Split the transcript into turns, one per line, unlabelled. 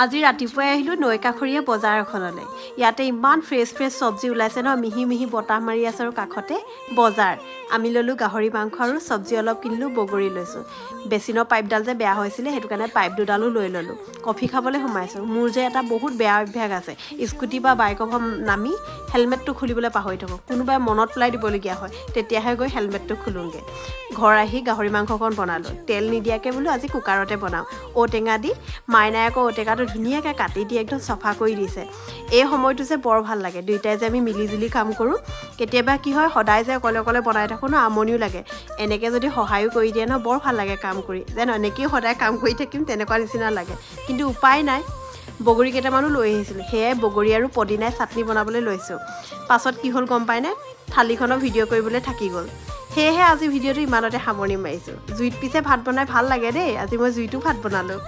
আজি ৰাতিপুৱাই আহিলোঁ নৈ কাষৰীয়া বজাৰ এখনলৈ। ইয়াতে ইমান ফ্ৰেছ ফ্ৰেছ চব্জি ওলাইছে ন, মিহি মিহি বতাহ মাৰি আছে আৰু কাষতে বজাৰ। আমি ল'লোঁ গাহৰি মাংস আৰু চব্জি অলপ কিনিলোঁ, বগৰী লৈছোঁ। বেচিনৰ পাইপডাল যে বেয়া হৈছিলে, সেইটো কাৰণে পাইপ দুডালো লৈ ল'লোঁ। কফি খাবলৈ সোমাইছোঁ। মোৰ যে এটা বহুত বেয়া অভ্যাস আছে, স্কুটি বা বাইকৰ পৰা নামি হেলমেটটো খুলিবলৈ পাহৰি থাকোঁ। কোনোবাই মনত পেলাই দিবলগীয়া হয়, তেতিয়াহে গৈ হেলমেটটো খোলোঁগৈ। ঘৰ আহি গাহৰি মাংসকণ বনালোঁ। তেল নিদিয়াকৈ বোলো আজি কুকাৰতে বনাওঁ, ঔটেঙা দি। মাইনাই আকৌ ঔটেঙাটো ধুনীয়াকৈ কাটি দি একদম চফা কৰি দিছে। এই সময়টো যে বৰ ভাল লাগে, দুয়োটাই যে আমি মিলিজুলি কাম কৰোঁ। কেতিয়াবা কি হয়, সদায় যে অকলে অকলে বনাই থাকোঁ ন, আমনিও লাগে। এনেকৈ যদি সহায়ো কৰি দিয়ে ন, বৰ ভাল লাগে কাম কৰি। যেন এনেকেই সদায় কাম কৰি থাকিম তেনেকুৱা নিচিনা লাগে, কিন্তু উপায় নাই। বগৰী কেইটামানো লৈ আহিছিলোঁ, সেয়াই বগৰী আৰু পদিনাই চাটনি বনাবলৈ লৈছোঁ। পাছত কি হ'ল গম পায়নে? থালিখনৰ ভিডিঅ' কৰিবলৈ থাকি গ'ল। সেয়েহে আজি ভিডিঅ'টো ইমানতে সামৰণি মাৰিছোঁ। জুইত পিছে ভাত বনাই ভাল লাগে দেই। আজি মই জুইতো ভাত বনালোঁ।